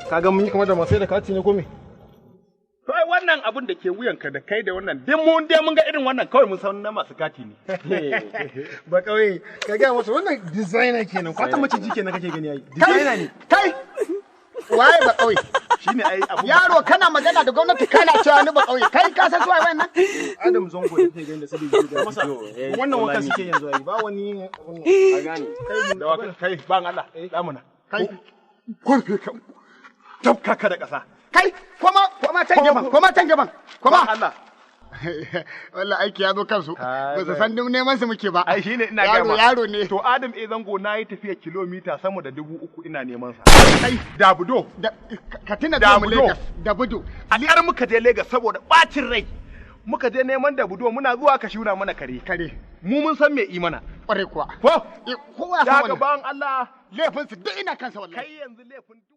Kaga mun yi kamar da masu da kati ne ko me? To ai wannan abin da ke wuyanka da kai da wannan duk mun dai mun ga irin wannan kawai mun san na masu kati ne. Ba kauye, ka ga masa wannan designer kenan. Kwata maciji kenan kake gani ai. Designer ne. Kai! Waye ba kauye? Shine ai abu. Yaro kana magana da gwamnati kana cewa ni ba kauye. Kai ka san su waye wannan? Adam Zongo da kake gani da su da masa. Wannan wankan suke yanzu ai ba wani abun nan. A gane. Kai kai ban Allah. Damuna. Kai. Kurfe ka. Tafka ka da ƙasa. Kai koma koma can gefen, koma can gefen. Koma. Ban Allah. Wallahi aiki ya zo kansu. Ba su san neman su muke ba. Ai shine ina Yaro gama. yaro ne. To Adam A Zango na yi tafiya kilomita sama da 3000 ina neman sa. Kai Dabudo. Ka tuna Da zuwa mu budo. Lagos da budu. A ƙyar muka je Lagos saboda ɓacin rai. Muka je neman Dabudo muna zuwa ka shuna mana kare. Kare. Mu mun san me imana. Kwarai kuwa. Ko? Kowa ya Da san haka wannan. bawan Allah Laifin su duk ina kansa wallahi. kai yanzu laifin duk